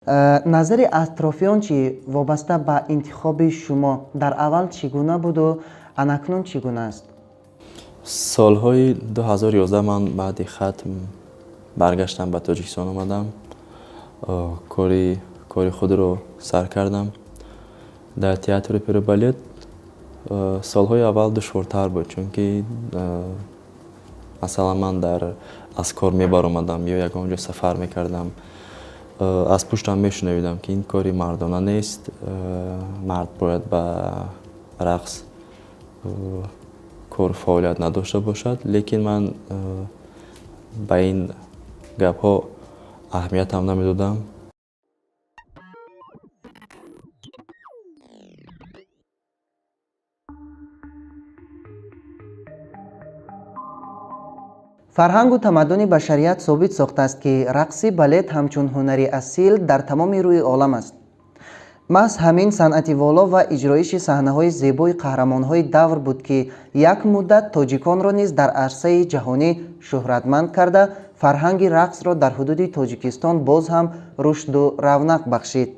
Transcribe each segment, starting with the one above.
Назари атрофиён чӣ вобаста ба интихоби шумо дар аввал чӣ гуна буду анакнун чӣ гуна аст? Солҳои 2011 ман баъди хатм баргаштам, ба Тоҷикистон омадам, кори худро сар кардам дар театри оперу балет. Солҳои аввал душвортар буд, чунки масалан ман аз кор мебаромадам ё ягон ҷо сафар мекардам, аз пуштам мешунавидам, ки ин кори мардона нест, мард бояд ба рақс кору фаъолият надошта бошад. Лекин ман ба ин гапҳо аҳамиятам намедодам. Фарҳангу тамаддуни башарият собит сохтааст, ки рақси балет ҳамчун ҳунари асил дар тамоми рӯи олам аст. Маҳз ҳамин санъати воло ва иҷроиши саҳнаҳои зебои қаҳрамонҳои давр буд, ки як муддат тоҷиконро низ дар арсаи ҷаҳонӣ шӯҳратманд карда, фарҳанги рақсро дар ҳудуди Тоҷикистон боз ҳам рушду равнақ бахшид.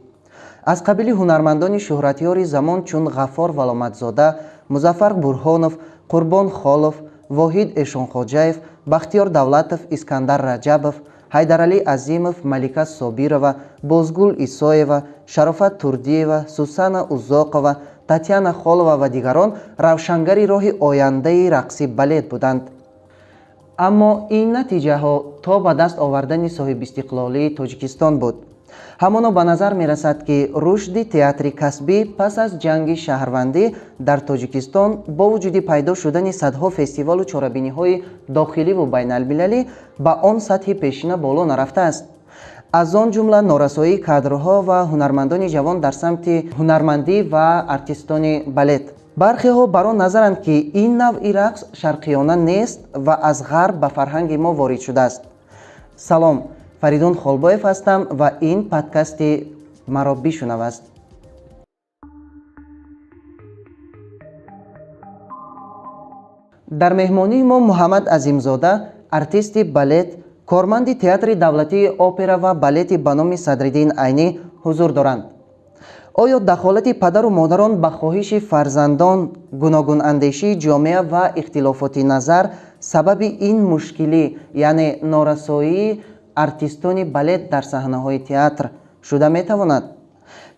Аз қабили ҳунармандони шӯҳратёри замон чун Ғаффор Валоматзода, Музаффар Бурҳонов, Қурбон Холов, Воҳид Эшонхоҷаев, Бахтиёр Давлатов, Искандар Раҷабов, Ҳайдаралӣ Азимов, Малика Собирова, Бозгул Исоева, Шарофат Турдиева, Сусана Узоқова, Татьяна Холова ва дигарон равшангари роҳи ояндаи рақси балет буданд. Аммо ин натиҷаҳо то ба даст овардани соҳибистиқлолии Тоҷикистон буд. Ҳамоно ба назар мерасад, ки рушди театри касбӣ пас аз ҷанги шаҳрвандӣ дар Тоҷикистон бо вуҷуди пайдо шудани садҳо фестивалу чорабиниҳои дохиливу байналмилалӣ ба он сатҳи пешина боло нарафтааст. Аз он ҷумла норасоии кадрҳо ва ҳунармандони ҷавон дар самти ҳунармандӣ ва артистони балет. Бархеҳо бар он назаранд, ки ин навъи рақс шарқиёна нест ва аз ғарб ба фарҳанги мо ворид шудааст. Салом, Фаридун Холбоев ҳастам ва ин подкасти маро бишунав аст. Дар меҳмонии мо Муҳаммад Азимзода, артисти балет, корманди театри давлатии опера ва балети ба номи Садриддин Айнӣ ҳузур доранд. Оё дахолати падару модарон ба хоҳиши фарзандон, гуногунандешии ҷомеа ва ихтилофоти назар сабаби ин мушкилӣ, яъне норасоии артистони балет дар саҳнаҳои театр шуда метавонад?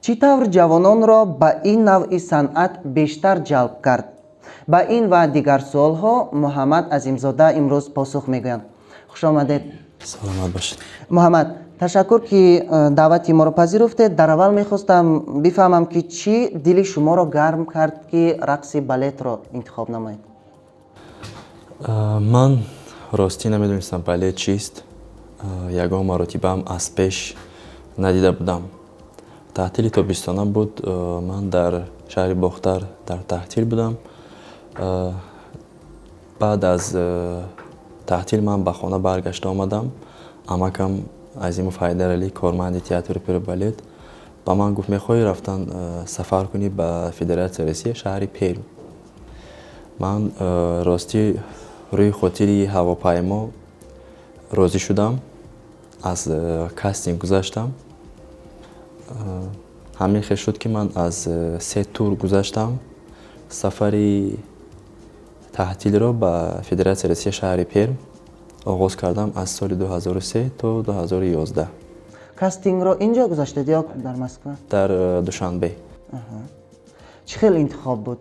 Чӣ тавр ҷавононро ба ин навъи санъат бештар ҷалб кард? Ба ин ва дигар суолҳо Муҳаммад Азимзода имрӯз посух мегӯянд. Хуш омадед. Саломат бошед. Муҳаммад, ташаккур, ки даъвати моро пазируфтед. Дар аввал мехостам бифаҳмам, ки чӣ дили шуморо гарм кард, ки рақси балетро интихоб намоед? Ман ростӣ намедонистам балет чист. Ягон маротибаам аз пеш надида будам. Таътили тобистона буд, ман дар шаҳри Бохтар дар таҳтил будам. Баъд аз таҳтил ман ба хона баргашта омадам. Амакам Азимов Ҳайдаралӣ, корманди театри оперу балет, ба ман гуфт: мехоҳӣ рафтан сафар кунӣ ба Федератсияи Россия, шаҳри Перм? Ман ростӣ рӯи хотири ҳавопаймо розӣ шудам, аз кастинг гузаштам. Ҳамин хел шуд, ки ман аз се тур гузаштам. Сафари таҳтилро ба Федератсияи Россия, шаҳри Перм оғоз кардам аз соли 2003 то 2011. Кастингро инҷо гузаштед ё дар Москва? Дар Душанбе. Чӣ хел интихоб буд?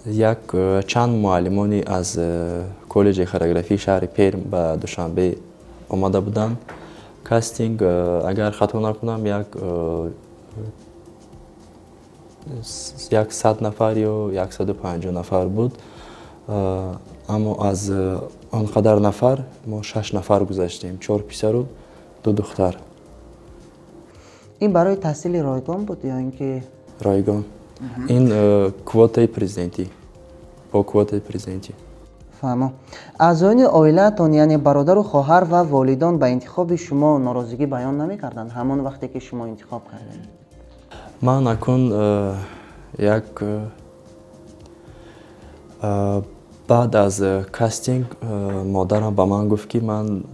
Як чанд муаллимони аз коллеҷи хореографии шаҳри Перм ба Душанбе омада буданд. Кастинг, агар хато накунам, 100 нафар ё 150 нафар буд. Аммо аз он қадар нафар мо шаш нафар гузаштем, чор писару ду духтар. Ин барои таҳсили ройгон буд ё ин ки? Ройгон. Ин квотаи президентӣ, бо квотаи президентӣ. Фаҳмо. Аъзоёни оилаатон, яъне бародару хоҳар ва волидон, ба интихоби шумо норозигӣ баён намекарданд ҳамон вақте ки шумо интихоб кардед? Ман акун як баъд аз кастинг модарам ба ман гуфт, ки ман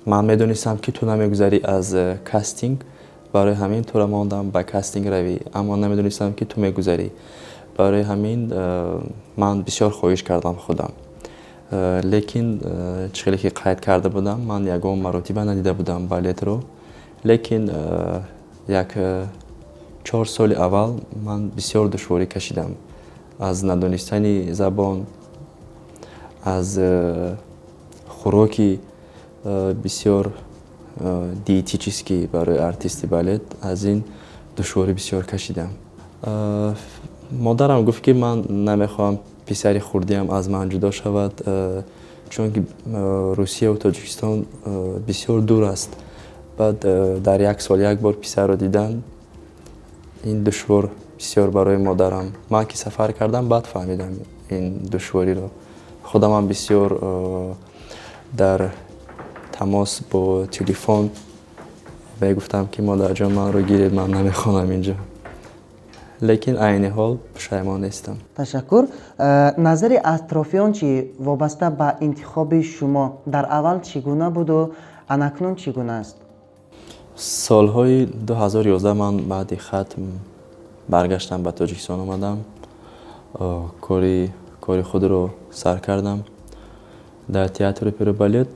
Ман медонистам, ки ту намегузарӣ аз кастинг, барои ҳамин туро мондам ба кастинг равӣ, аммо намедонистам, ки ту мегузарӣ. Барои ҳамин ман бисёр хоҳиш кардам худам. Лекин чӣ хеле ки қайд карда будам, ман ягон маротиба надида будам балетро. Лекин як 4 соли аввал ман бисёр душворӣ кашидам аз надонистани забон, аз хӯроки бисёр диетический барои артисти балет. Аз ин душворӣ бисёр кашидам. Модарам гуфт, ки ман намехоҳам писари хурдиам аз ман ҷудо шавад, чунки Русияву Тоҷикистон бисёр дур аст. Баъд дар як сол як бор писарро дидан, ин душвор бисёр барои модарам. Ман ки сафар кардам, баъд фаҳмидам ин душвориро. Худамам бисёр дар тамос бо телефон мегуфтам, ки модарҷон, манро гиред, ман намехонам инҷо. Лекин айни ҳол пушаймон нестам. Ташаккур. Назари атрофиён чӣ вобаста ба интихоби шумо дар аввал чӣ гуна буду анакнун чӣ гуна аст? Солҳои 2011 ман баъди хатм баргаштам, ба Тоҷикистон омадам, кори худро сар кардам дар театри оперу балет.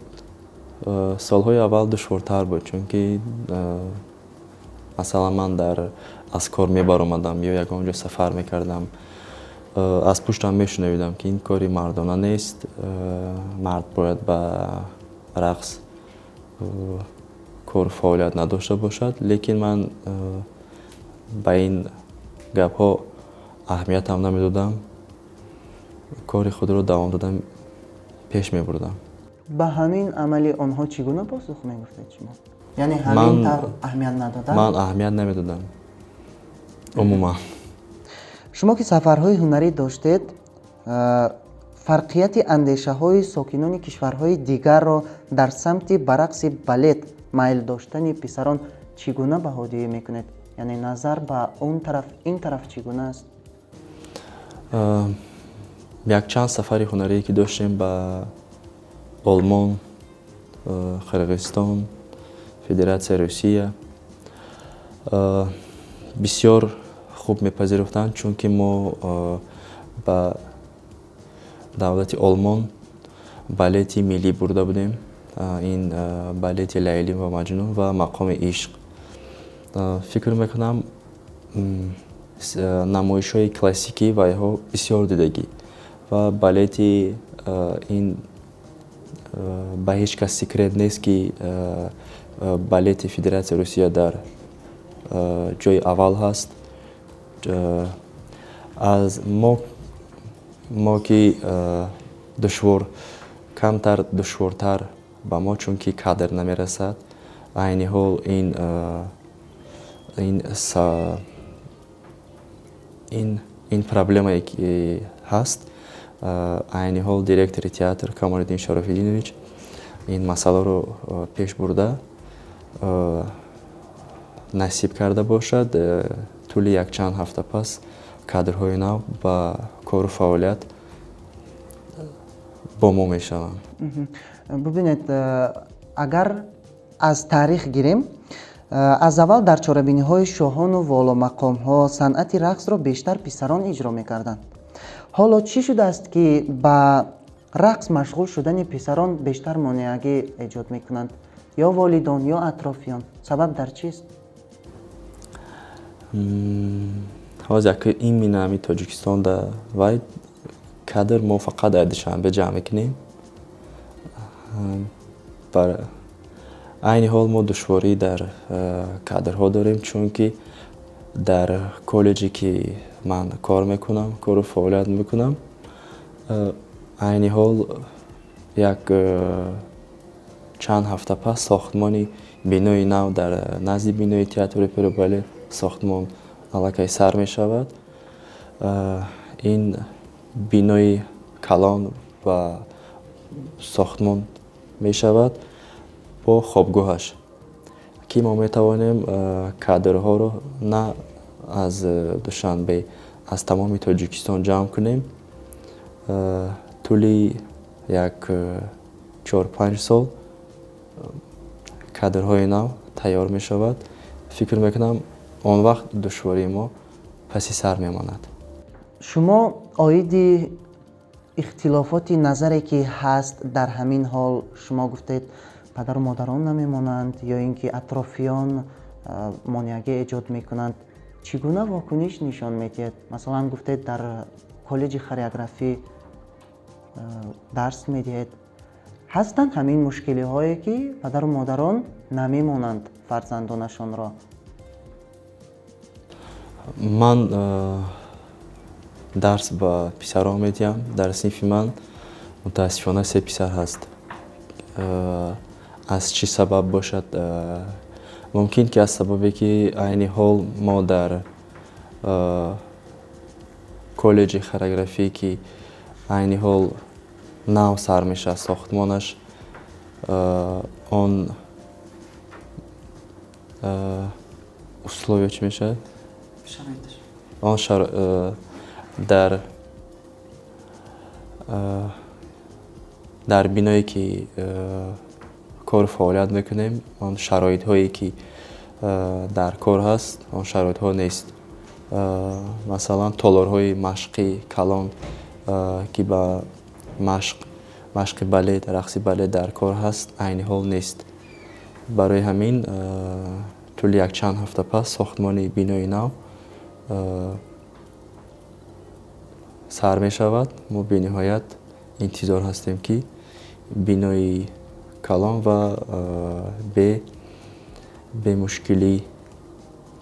Солҳои аввал душвортар буд, чунки масалан, ман дар аз кор мебаромадам ё ягон ҷо сафар мекардам, аз пуштам мешунавидам, ки ин кори мардона нест, мард бояд ба рақс кору фаъолият надошта бошад. Лекин ман ба ин гапҳо аҳамиятам намедодам, кори худро давом додам, пеш мебурдам. Ба ҳамин амали онҳо чӣ гуна посух мегуфтед шумо? Яъне ҳамин тавр аҳамият надодан? Ман аҳамият намедодам умуман. Шумо ки сафарҳои ҳунарӣ доштед, фарқияти андешаҳои сокинони кишварҳои дигарро дар самти ба рақси балет майл доштани писарон чӣ гуна баҳодиҳӣ мекунед? Яъне назар ба он тараф, ин тараф чӣ гуна аст? Якчанд сафари ҳунарие ки доштем ба Олмон, Қирғизистон, Федератсияи Русия, бисёр хуб мепазируфтанд, чунки мо ба давлати Олмон балети миллӣ бурда будем, ин балети «Лайлӣ ва Маҷнун» ва «Мақоми ишқ». Фикр мекунам, намоишҳои классикӣ вайҳо бисёр дидагӣ ва балети ин ба ҳеҷ кас секрет нест, ки балети Федератсияи Русия дар ҷои аввал ҳаст. Аз мо ки душвор, камтар душвортар ба мо, чунки кадр намерасад. Айни ҳол ин проблемае ки ҳаст, айни ҳол директори театр Камолиддин Шарофиддинович ин масъаларо пеш бурда, насиб карда бошад, тӯли якчанд ҳафта пас кадрҳои нав ба кору фаъолият бо мо мешаванд. Бубинед, агар аз таърих гирем, аз аввал дар чорабиниҳои шоҳону воломақомҳо санъати рақсро бештар писарон иҷро мекарданд. Ҳоло чӣ шудааст, ки ба рақс машғул шудани писарон бештар монеагӣ эҷод мекунанд, ё волидон, ё атрофиён? Сабаб дар чист? Ҳозир яке именно ҳами Тоҷикистонда вай кадр мо фақат дар Душанбе ҷамъ мекунем. Айни ҳол мо душворӣ дар кадрҳо дорем, чунки дар коллеҷе ки ман кор мекунам, кору фаъолият мекунам, айни ҳол як чанд ҳафта пас сохтмони бинои нав дар назди бинои театри оперу балет сохтмон аллакай сар мешавад. Ин бинои калон ва сохтмон мешавад бо хобгоҳаш, ки мо метавонем кадрҳоро на аз Душанбе, аз тамоми Тоҷикистон ҷамъ кунем. Тӯли як 4-5 сол. Кадрҳои нав тайёр мешавад. Фикр мекунам, он вақт душвории мо паси сар мемонад. Шумо оиди ихтилофоти назаре, ки ҳаст дар ҳамин ҳол, шумо гуфтед, падару модарон намемонанд ё ин ки атрофиён монеагӣ эҷод мекунанд, чӣ гуна вокуниш нишон медиҳед? Масалан, гуфтед, дар коллеҷи хореографӣ дарс медиҳед, ҳастанд ҳамин мушкилиҳое, ки падару модарон намемонанд фарзандонашонро. Ман дарс ба писарон медиҳам. Дар синфи ман, мутаассифона, се писар ҳаст. Аз чӣ сабаб бошад? Мумкин ки аз сабабе, ки айни ҳол мо дар коллеҷи хореографӣ, ки айни ҳол нав сар мешавад сохтмонаш, он условия чӣ мешавад, он дар биное, ки кору фаъолият мекунем, он шароитҳое, ки дар кор ҳаст, он шароитҳо нест. Масалан, толорҳои машқи калон, ки ба машқи балет, рақси балет дар кор ҳаст, айни ҳол нест. Барои ҳамин тӯли якчанд ҳафта пас сохтмони бинои нав сар мешавад. Мо бениҳоят интизор ҳастем, ки бинои калон ва бемушкилӣ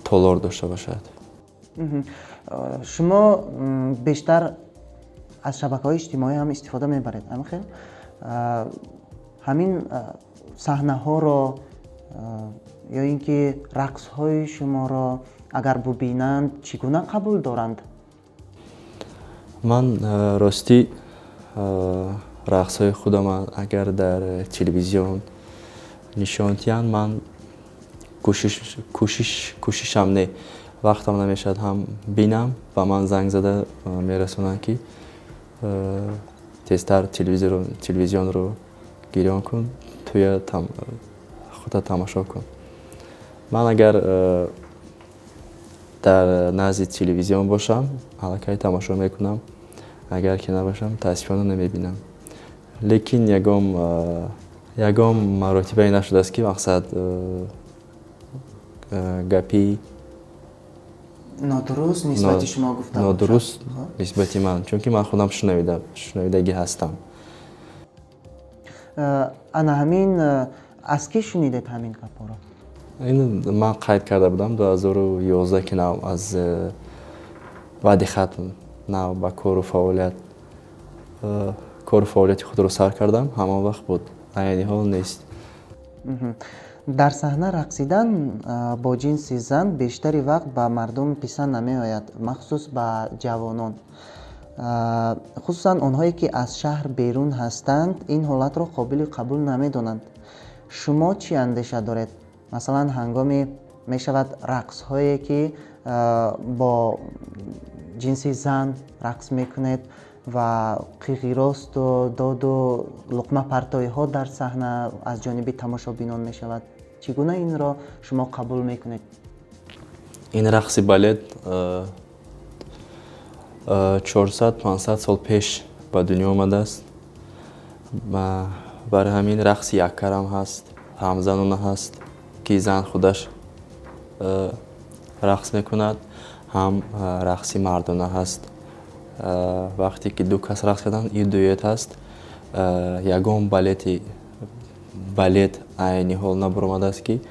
толор дошта бошад. Шумо бештар аз шабакаҳои иҷтимоӣ ҳам истифода мебаред, ҳамин хел? Ҳамин саҳнаҳоро ё ин ки рақсҳои шуморо агар бубинанд, чӣ гуна қабул доранд? Ман, ростӣ, рақсҳои худам агар дар телевизион нишон диҳанд, ман кӯшишам не, вақтам намешавад ҳам бинам. Ба ман занг зада мерасонанд, ки тезтар телевизионро гирён кун, туя худат тамошо кун. Ман агар дар назди телевизион бошам, аллакай тамошо мекунам, агар ки набошам, мутаассифона, намебинам. Лекин ягон маротибае нашудааст, ки мақсад гапи нодуруст нисбати шумо гуфта. Нодуруст нисбати ман, чунки ман худам шунавидагӣ ҳастам. Ана ҳамин аз кӣ шунидед ҳамин гапҳоро? Ин ман қайд карда будам, 2011, ки нав аз баъди хатм нав ба кору фаъолияти худро сар кардам, ҳамон вақт буд, айни ҳол нест. Дар саҳна рақсидан бо ҷинси зан бештари вақт ба мардум писанд намеояд, махсус ба ҷавонон, хусусан онҳое, ки аз шаҳр берун ҳастанд, ин ҳолатро қобили қабул намедонанд. Шумо чӣ андеша доред? Масалан, ҳангоми мешавад рақсҳое, ки бо ҷинси зан рақс мекунед ва қиғиросту доду луқмапартоиҳо дар саҳна аз ҷониби тамошобинон мешавад, чӣ гуна инро шумо қабул мекунед? Ин рақси балет 400-500 сол пеш ба дунё омадааст. Барои ҳамин рақси яккарам ҳаст, ҳамзанона ҳаст, ки зан худаш рақс мекунад, ҳам рақси мардона ҳаст. Вақте ки ду кас рақс карданд, ин дуэт ҳаст. Ягон балет айни ҳол набаромадааст, ки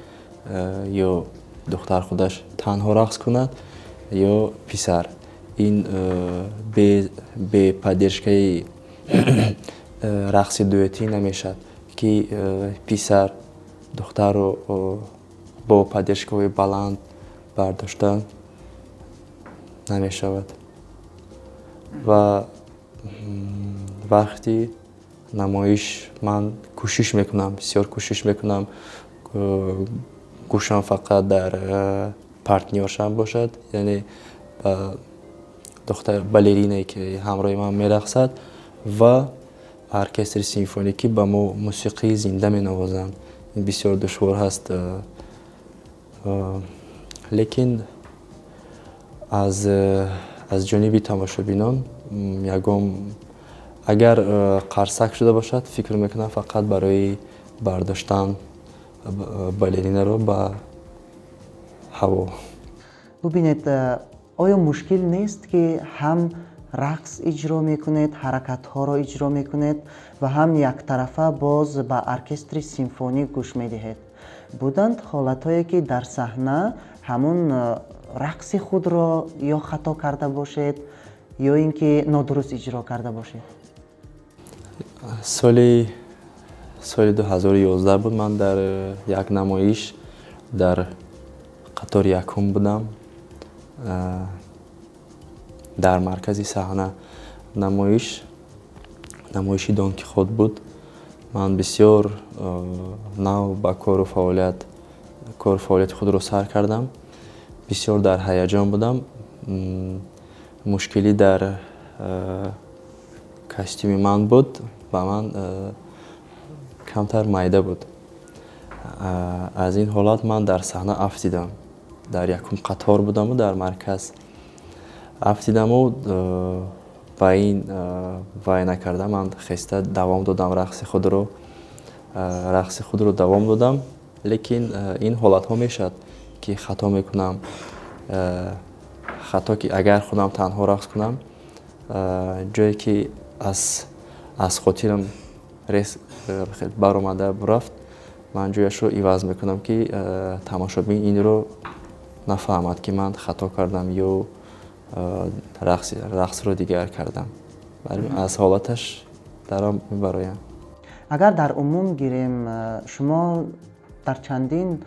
ё духтар худаш танҳо рақс кунад, ё писар. Ин бе поддержка и рақси дуэтӣ намешавад, ки писар духтарро бо поддержка ҳои баланд бардошта намешавад. Ва вақти намоиш ман кӯшиш мекунам, бисёр кӯшиш мекунам, гӯшам фақат дар партнёр шам бошад, яъне ба духтар балеринае, ки ҳамроҳи ман мерақсад, ва оркестри симфоникӣ ба мо мусиқии зинда менавозанд. Ин бисёр душвор ҳаст, лекин аз ҷониби тамошобинон ягон агар қарсак шуда бошад, фикр мекунам, фақат барои бардоштан балеринаро ба ҳаво. Бубинед, оё мушкил нест, ки ҳам рақс иҷро мекунед, ҳаракатҳоро иҷро мекунед ва ҳам яктарафа боз ба оркестри симфонӣ гӯш медиҳед? Буданд ҳолатҳое, ки дар саҳна ҳамун рақси худро ё хато карда бошед, ё ин ки нодуруст иҷро карда бошед? Соли 2011 буд. Ман дар як намоиш дар қатори якум будам, дар маркази саҳна. Намоиши Дон Кихот буд. Ман бисёр нав ба кору фаъолияти худро сар кардам, бисёр дар ҳаяҷон будам. Мушкилӣ дар костюми ман буд, ба ман камтар майда буд. Аз ин ҳолат ман дар саҳна афтидам. Дар якум қатор будаму дар марказ афтидаму ба ин вай накарда, ман хеста давом додам рақси худро давом додам. Лекин ин ҳолатҳо мешавад, ки хато мекунам. Хато ки агар худам танҳо рақс кунам, ҷое ки аз хотирам баромада рафт, ман ҷояшро иваз мекунам, ки тамошобин инро нафаҳмад, ки ман хато кардам ё рақсро дигар кардам. Аз ҳолаташ даром мебароям. Агар дар умум гирем, шумо дар чандин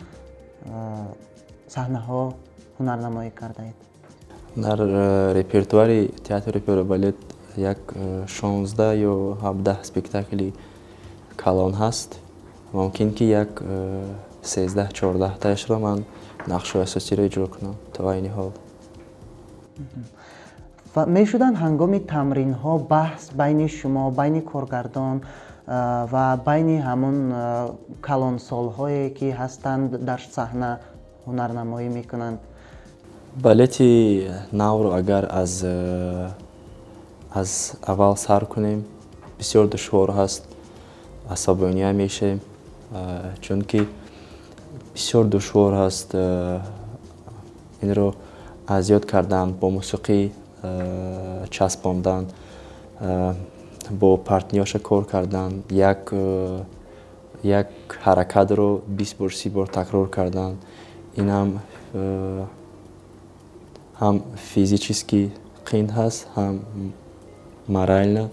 саҳнаҳо ҳунарнамоӣ кардаед? Дар репертуари театри опера балет як 16 ё 17 спектакли калон ҳаст. Мумкин, ки як 13-14 таашро ман нақшҳои асосиро иҷро кунам то айни ҳол. Ва мешуданд ҳангоми тамринҳо баҳс байни шумо, байни коргардон ва байни ҳамон калонсолҳое, ки ҳастанд, дар саҳна ҳунарнамоӣ мекунанд? Балети навро агар аз аввал сар кунем, бисёр душвор ҳаст, асабония мешавем, чунки бисёр душвор ҳаст инро аз ёд кардан, бо мусиқӣ часпондан, бо партнёрша кор кардан, як ҳаракатро 20 бор, 30 бор такрор кардан. Инам ҳам физически қин ҳаст, ҳам морально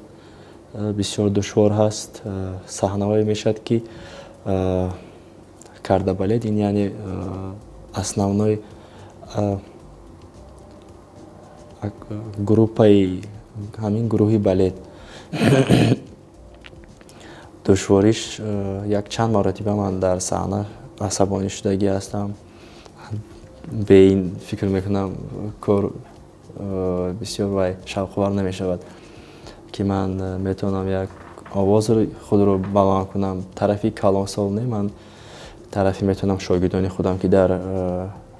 бисёр душвор ҳаст. Саҳнаҳое мешавад, ки кордебалет ин яъне основной группаи ҳамин гурӯҳи балет душвориш. Як чанд маротиба ман дар саҳна асабонӣ шудагӣ ҳастам. Бе ин, фикр мекунам, кор бисёр вай шавқовар намешавад, ки ман метавонам як овози худро баланд кунам. Тарафи калонсол не, ман тарафи метавонам шогирдони худам, ки дар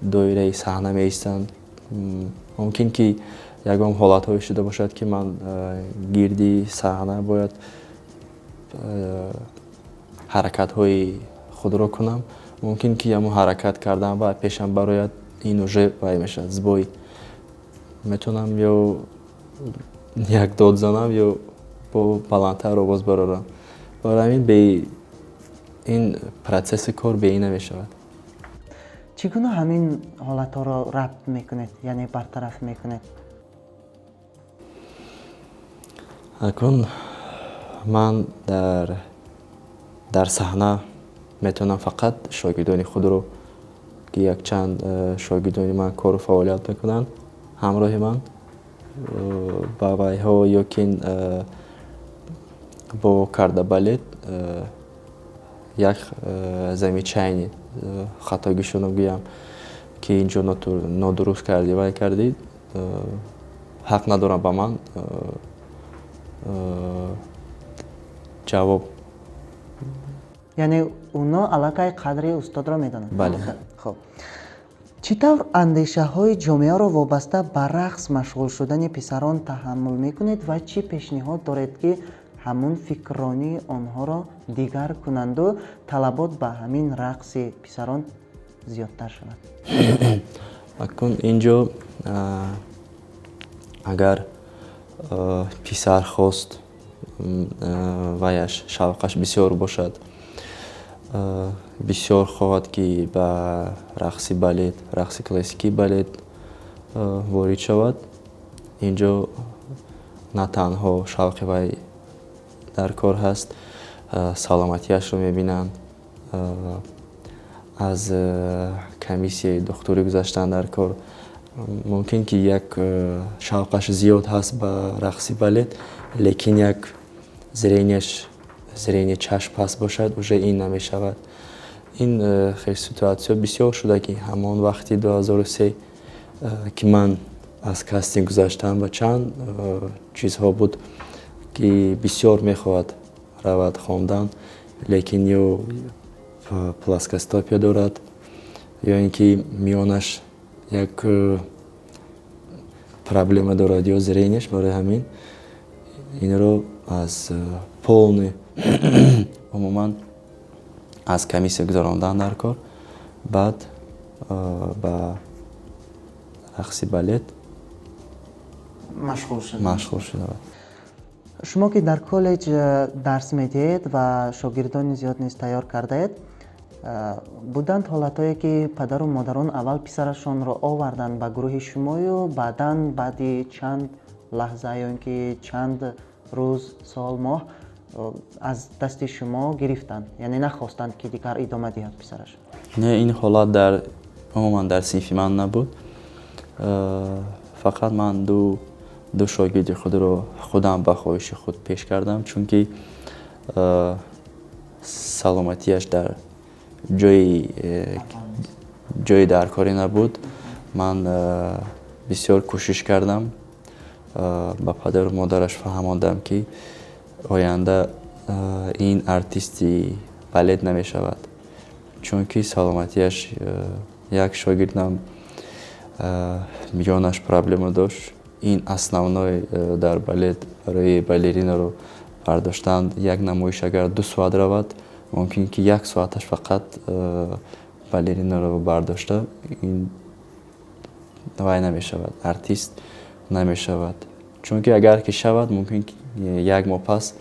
доираи саҳна меистанд. Мумкин, ки ягон ҳолатҳое шуда бошад, ки ман гирди саҳна бояд ҳаракатҳои худро кунам. Мумкин, ки ҳамон ҳаракат кардан ва пешам барояд, ин уже вай мешавад, сбой. Метавонам ё як дод занам, ё бо баландтар овоз барорам. Барои ҳамин бе ин процесси кор бе ин намешавад. Чӣ гуна ҳамин ҳолатҳоро рабт мекунед, яъне бартараф мекунед? Акнун ман дар саҳна метавонам фақат шогирдони худро, ки якчанд шогирдони ман кору фаъолият мекунанд ҳамроҳи ман, ба вайҳо ё ки бо кордебалет як замечание, хатогишонро гӯям, ки инҷо нодуруст кардӣ, вай кардӣ. Ҳақ надорам ба ман ҷавоб. Яъне оно аллакай қадри устодро медонанд. Бале. Хуб, чӣ тавр андешаҳои ҷомеаро вобаста ба рақс машғул шудани писарон таҳаммул мекунед ва чӣ пешниҳод доред, ки ҳамун фикрронии онҳоро дигар кунанду талабот ба ҳамин рақси писарон зиёдтар шавад? Акун инҷо агар писар хост, ваяш шавқаш бисёр бошад, бисёр хоҳад, ки ба рақси балет, рақси классикии балет ворид шавад, инҷо на танҳо шавқи вай дар кор ҳаст, саломатиашро мебинанд, аз комиссияи духтурӣ гузаштан дар кор. Мумкин ки як шавқаш зиёд ҳаст ба рақси балет, лекин як зрения ш, зрение чашм паст бошад, уже ин намешавад. Ин хел ситуация бисёр шуда, ки ҳамон вақти 2003, ки ман аз кастинг гузаштам, ва чанд чизҳо буд, ки бисёр мехоҳад равад хондан, лекин ё плоскостопие дорад, ё ин ки миёнаш як проблема дорад, ё зрения ш. Барои ҳамин инро аз полный, умуман аз комиссия гузарондан дар кор, баъд ба рақси балет машғул шуда. Шумо ки дар коллеҷ дарс медиҳед ва шогирдони зиёд низ тайёр кардаед, буданд ҳолатҳое, ки падару модарон аввал писарашонро оварданд ба гурӯҳи шумою баъдан, баъди чанд лаҳза ё ин ки чанд рӯз, сол, моҳ, аз дасти шумо гирифтанд, яъне нахостанд, ки дигар идома диҳад писараш? Не, ин ҳолат дар умуман дар синфи ман набуд. Фақат ман ду шогирди худро худам ба хоҳиши худ пеш кардам, чунки саломатиаш дар ҷои даркорӣ набуд. Ман бисёр кӯшиш кардам, ба падару модараш фаҳмондам, ки оянда ин артисти балет намешавад, чунки саломатиаш. Як шогирдам миёнаш проблема дошт. Ин основной дар балет барои балеринаро бардоштан, як намоиш агар 2 соат равад, мумкин ки як соаташ фақат балеринаро бардошта, ин вай намешавад, артист намешавад, чунки агар ки шавад, мумкин як моҳ пас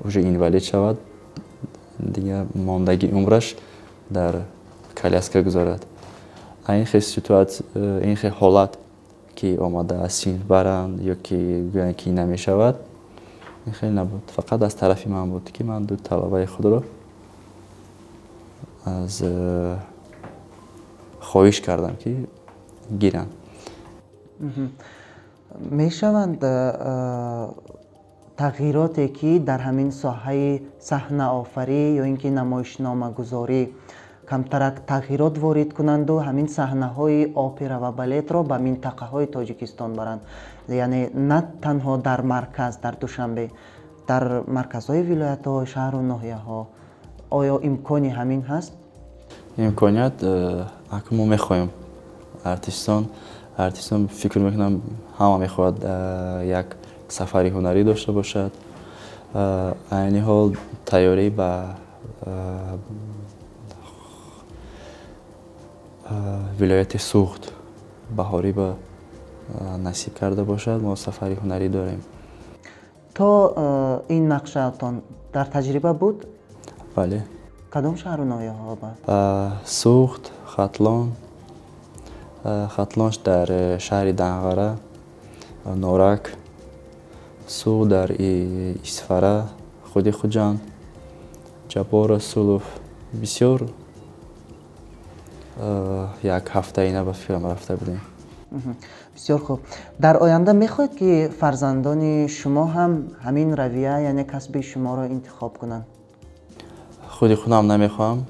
уже инвалид шавад, дигар мондагии умраш дар коляска гузарад. Ин хел ситуация, ин хел ҳолат, ки омада аз синф баранд ё ки гӯянд, ки намешавад, ин хел набуд. Фақат аз тарафи ман буд, ки ман ду талабаи худро аз хоҳиш кардам, ки гиранд. Мешаванд тағйироте, ки дар ҳамин соҳаи саҳнаофарӣ ё ин ки намоишномагузорӣ камтарак тағйирот ворид кунанду ҳамин саҳнаҳои опера ва балетро ба минтақаҳои Тоҷикистон баранд, яъне на танҳо дар марказ, дар Душанбе, дар марказҳои вилоятҳо, шаҳру ноҳияҳо? Оё имкони ҳамин ҳаст? Имконият акун мо мехоҳем. Артистон, фикр мекунам, ҳама мехоҳад як сафари ҳунарӣ дошта бошад. Айни ҳол тайёрӣ ба вилояти Суғд, баҳорӣ ба насиб карда бошад, мо сафари ҳунарӣ дорем. То ин нақшаатон дар таҷриба буд? Бале. Кадом шаҳру ноҳияҳо? Суғд, Хатлон, Хатлонш дар шаҳри Данғара, Норак, Суғд дар Исфара, худи Хуҷанд, Ҷаббор Расулов. Бисёр, як ҳафтаина ба фикрам рафта будем. Бисёр хуб. Дар оянда мехоҳед, ки фарзандони шумо ҳам ҳамин равия, яъне касби шуморо интихоб кунанд? Худи худам намехоҳам.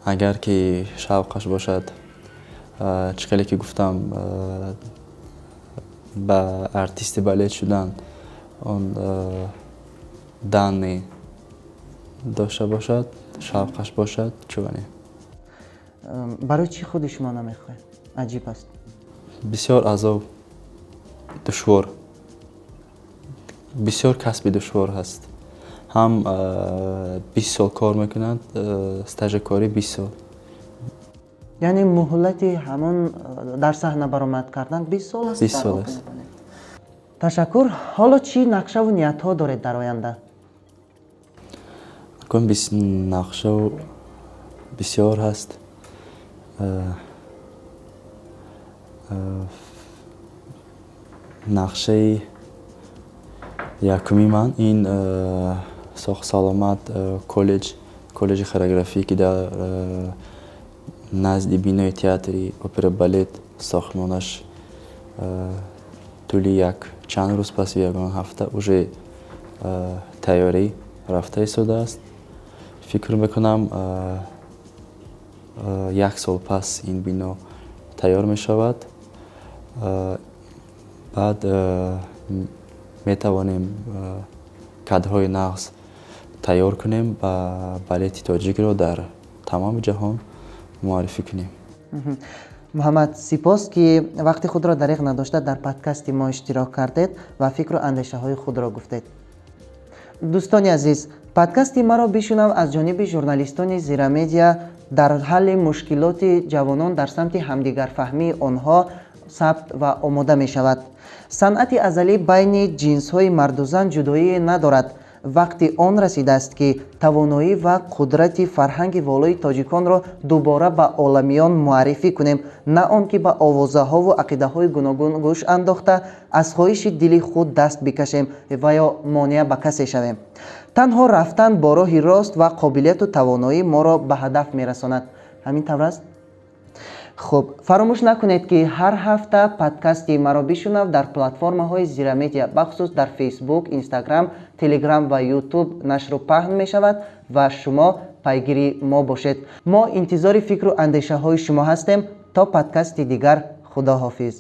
Агар ки шавқаш бошад, чӣ хеле ки гуфтам, ба артисти балет шудан он данные дошта бошад. Шавқаш бошад, чӯне. Барои чӣ худи шумо намехоҳед? Аҷиб аст. Бисёр азоб, душвор, бисёр касби душвор ҳаст. Ҳам 20 сол кор мекунанд, стажи корӣ 20 сол. Яъне муҳлати ҳамон дар саҳна баромад кардан 20 сол аст? 20 сол аст. Ташаккур. Ҳоло чӣ нақшаву ниятҳо доред дар оянда? Акун нақшаву бисёр ҳаст. Нақшаи якуми ман ин соҳ саломат коллеҷ, коллеҷи хореографӣ, ки дар назди бинои театри опера балет сохтмонаш тӯли як чанд рӯз паси ягон ҳафта уже тайёрӣ рафта истодааст. Фикр мекунам, як сол пас ин бино тайёр мешавад. Баъд метавонем кадрҳои нағз тайёр кунем ва балети тоҷикро дар тамоми ҷаҳон муаррифӣ кунем. Муҳаммад, сипос, ки вақти худро дариғ надошта дар подкасти мо иштирок кардед ва фикру андешаҳои худро гуфтед. Дӯстони азиз, подкасти «Маро бишунав» аз ҷониби журналистони Зирамедиа дар ҳалли мушкилоти ҷавонон дар самти ҳамдигарфаҳмии онҳо сабт ва омода мешавад. Санъати азалӣ байни ҷинсҳои марду зан ҷудоие надорад. Вақти он расидааст, ки тавоноӣ ва қудрати фарҳанги волои тоҷиконро дубора ба оламиён муаррифӣ кунем, на он ки ба овозаҳову ақидаҳои гуногун гӯш андохта, аз хоҳиши дили худ даст бикашем ва ё монеа ба касе шавем. Танҳо рафтан бо роҳи рост ва қобилияту тавоноӣ моро ба ҳадаф мерасонад. Ҳамин тавр аст. Хуб, фаромӯш накунед, ки ҳар ҳафта подкасти «Маро бишунав» дар платформаҳои Зирамедиа, бахусус дар Фейсбук, Инстаграм, Телеграм ва Ютуб нашру паҳн мешавад ва шумо пайгири мо бошед. Мо интизори фикру андешаҳои шумо ҳастем. То подкасти дигар, худо ҳофиз.